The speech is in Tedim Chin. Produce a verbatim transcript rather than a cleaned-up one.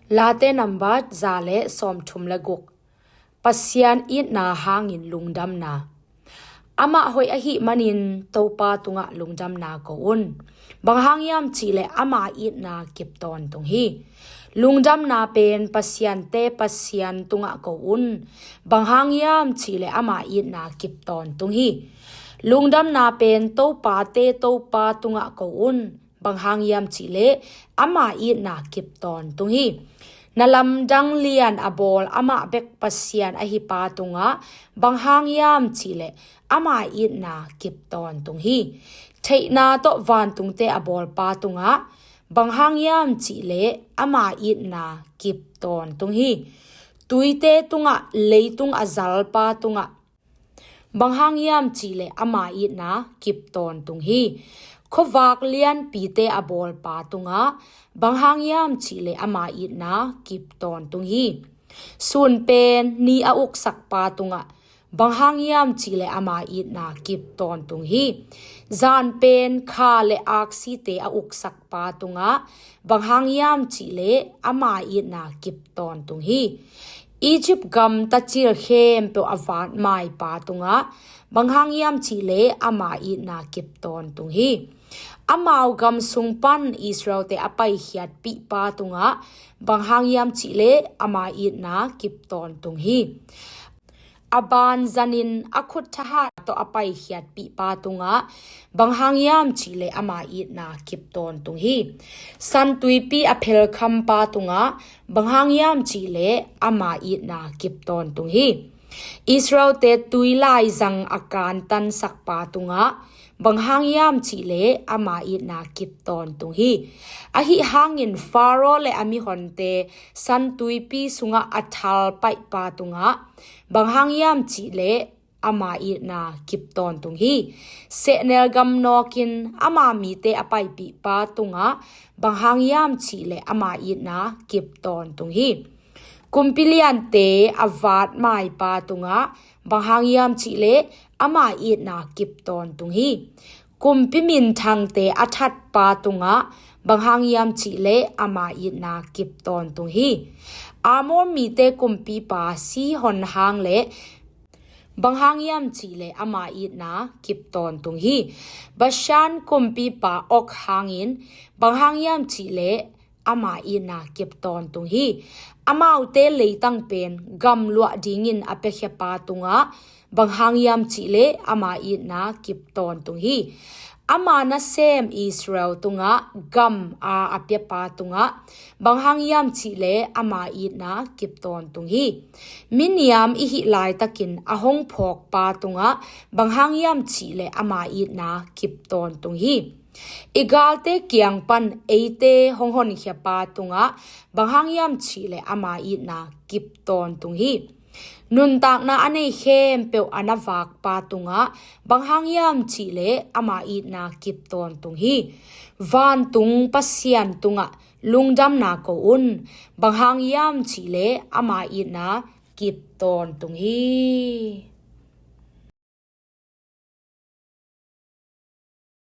Late nambat za le sawmthum le guk. Pasian itna hangin lungdamna. Amah hoih ahih manin Topa tungah lungdamna ko un. Bang hang hiam cihleh ama itna kip tawntung hi. Lungdamna pen pasiante Pasian tungah ko un. Bang hang hiam cihleh ama itna kip tawntung hi. Lungdamna pen topate Topa tungah ko un. Bang hang hiam cihleh ama itna kip tawntung hi. Na lamdang lian a bawl amah bek Pasian ahi pa tungah bang hang hiam cihleh ama itna kip tawntung hi. Theihna tawh vantungte a bawl pa tungah bang hang hiam cihleh ama itna kip tawntung hi. Tuite tungah leitung a zal pa tungah bang hang hiam cihleh ama itna kip tawntung hi. Khuavak lianpite a bawl pa tungah bang hang hiam cihleh ama itna kip tawntung hi. Sun pen ni a uksak pa tungah bang hang hiam cihleh ama itna kip tawntung hi. Zan pen kha le aksite a uksak pa tungah bang hang hiam cihleh ama itna kip tawntung hi. Egypt gam tacil khempeuh a vat mai pa tungah bang hang hiam cihleh ama itna kip tawntung hi. Amau gam sung pan Israelte a paikhiatpih pa tungah bang hang hiam cihleh ama itna kip tawntung hi. A ban zanin a khut thahat tawh a paikhiatpih pa tungah bang hang hiam cihleh ama itna kip tawntung hi. San tuipi a phelkham pa tungah bang hang hiam cihleh ama itna kip tawntung hi. Israelte tuilai zang a kantansak pa tungah bang hang hiam cihleh ama itna kip tawntung hi. Ahi hangin Faro le a mihonte San tuipi sungah a thalpaih pa tungah bang hang hiam cihleh ama itna kip tawntung hi. Sehnel gam nawkin ama mite a paipih pa tungah bang hang hiam cihleh ama itna kip tawntung hi. Kumpi liante a vat mai pa tungah bang hang hiam cihleh ama itna kip tawntung hi. Kumpi minthangte a that pa tungah bang hang hiam cihleh ama itna kip tawntung hi. Amor mite kumpipa Sihon hang le bang hang hiam cihleh ama itna kip tawntung hi. Bashan kumpipa Og hangin bang hang hiam cihleh ama itna kip tawntung hi. Amaute leitang pen gam luah dingin a piakhia pa tungah bang hang hiam cihleh ama itna kip tawntung hi. Ama nasem Israel tungah gam a a pia pa tungah bang hang hiam cihleh ama itna kip tawntung hi. Miniam i hih laitakin a hong phawk pa tungah bang hang hiam cihleh ama itna kip tawntung hi. I galte kiang pan eite hong honkhia pa tungah bang hang hiam cihleh ama itna kip tawntung hi. Nuntakna a nei khempeuh a na vak pa tungah bang hang hiam cihleh ama itna kip tawntung hi. Vantung Pasian tungah lungdamna ko un. Bang hang hiam cihleh ama itna kip tawntung hi.